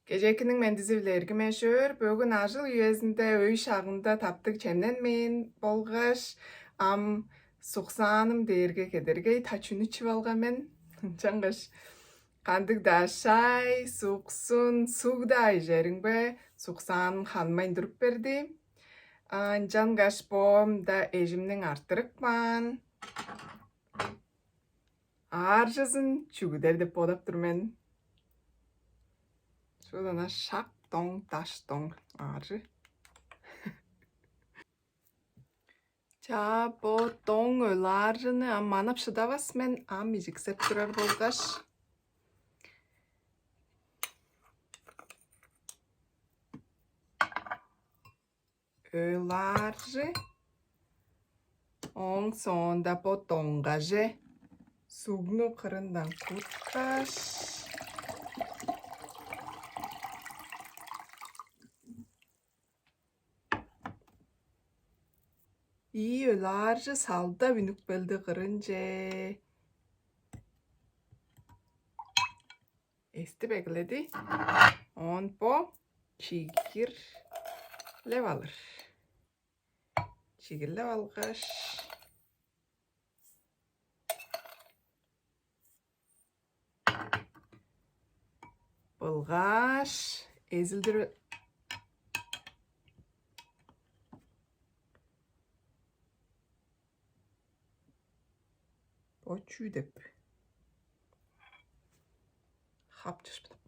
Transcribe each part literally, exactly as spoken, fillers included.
Кежээкиниң мендизи-биле, эргим эш-өөр. Бөгүн ажыл үезинде өй шагында таптыг чемненмээн болгаш, ам суксааным дээрге кедергей, та чүнү чип алган мен. Ынчангаш кандыг-даа шай, суксун, суг-даа ижериңбе, суксааным ханмайн туруп берди. Ынчангаш бо ам-даа эжимниң арттырып каан ааржызын чүгүдер деп бодап тур мен. Шуут ана шак доң, даш доң ааржы. Чаа, бо доң өлааржыны ам манап шыдавас мен, ам ижиксеп турар болгаш. Өлааржы. Ооң соонда бо доңгаже сугну кырындан куткаш, ийи өлааржы салдап үнүп келди кырынче. Эстип эгеледи. Оон бо чигирлеп алыр. Чигирлеп алгаш, былгаш, эзилдир. Бо чүү деп? Хапчыш деп.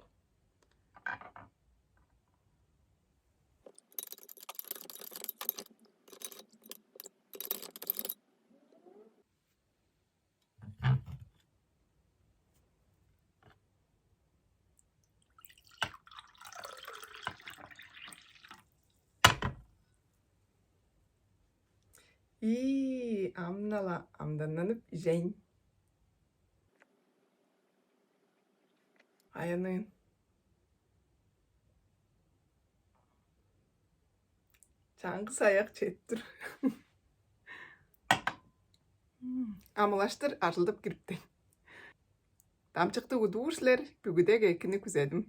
Ии, ам-на-ла амданнанып ижейн. Аяныын. Чаңгыс аяк четтир. Амылаштыр ажылдап кириптен. Дамчыкты удуур силер, бүгүдег экини күзедим.